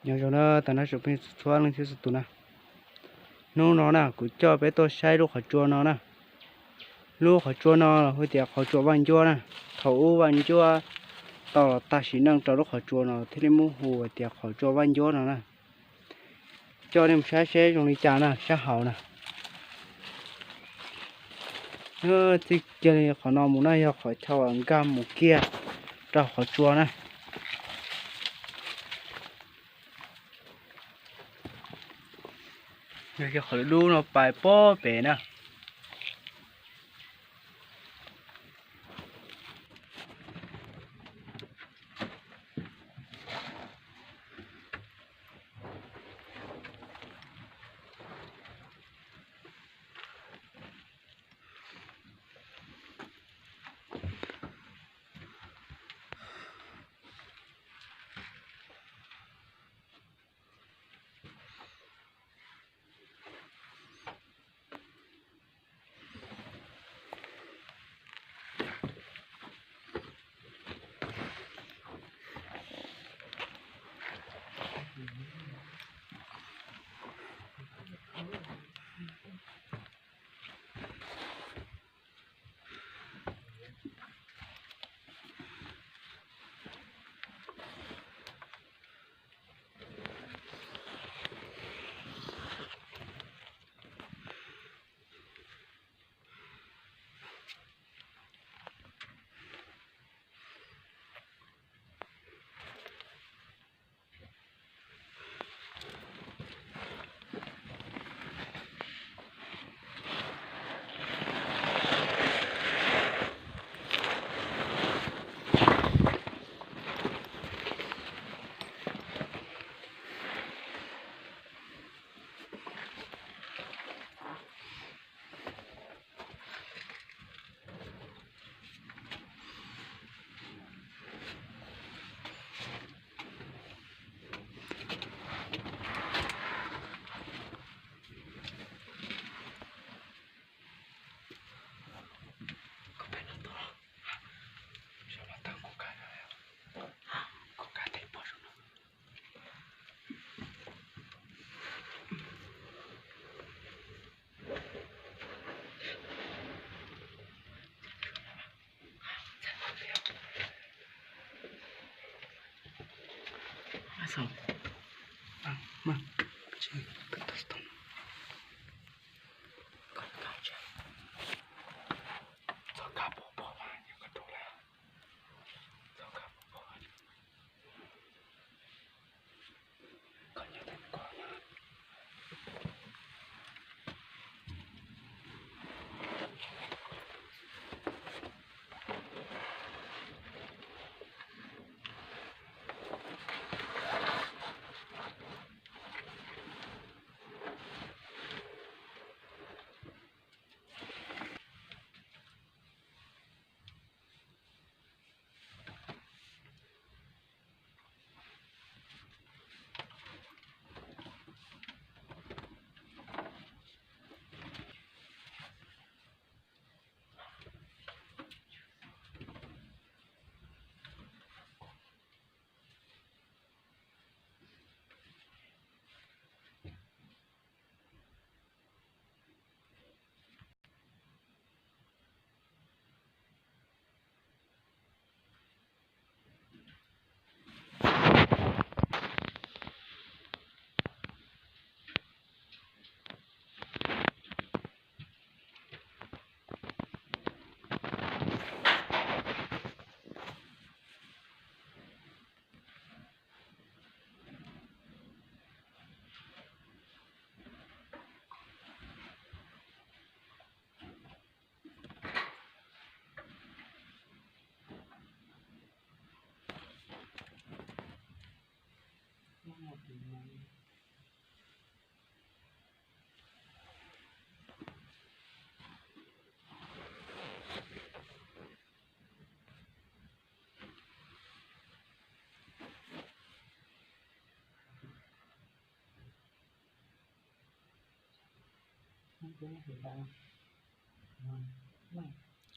Nyob zoo na, tam no tsoom phooj ywg txhua leej txhua tus na, hnub no na kuv coj peb tuaj saib lub qhov tsua no na. Lub qhov tsua no hu tias qhov tsua Vaj Ncuab na. Thaum ub Vaj Ncuab tau los tag sim neej rau lub qhov tsua no thiaj li muab hu tias qhov tsua Vaj Ncuab no na. Coj nej mus saib seb zoo li cas na, sab hauv na. Txij kiag li qhov no mus na yog qhov chaw uas nkag mus kiag rau qhov tsua na. Yog qhov dub no pais pob pem na.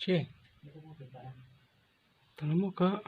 Tsis, tam no muaj kawg.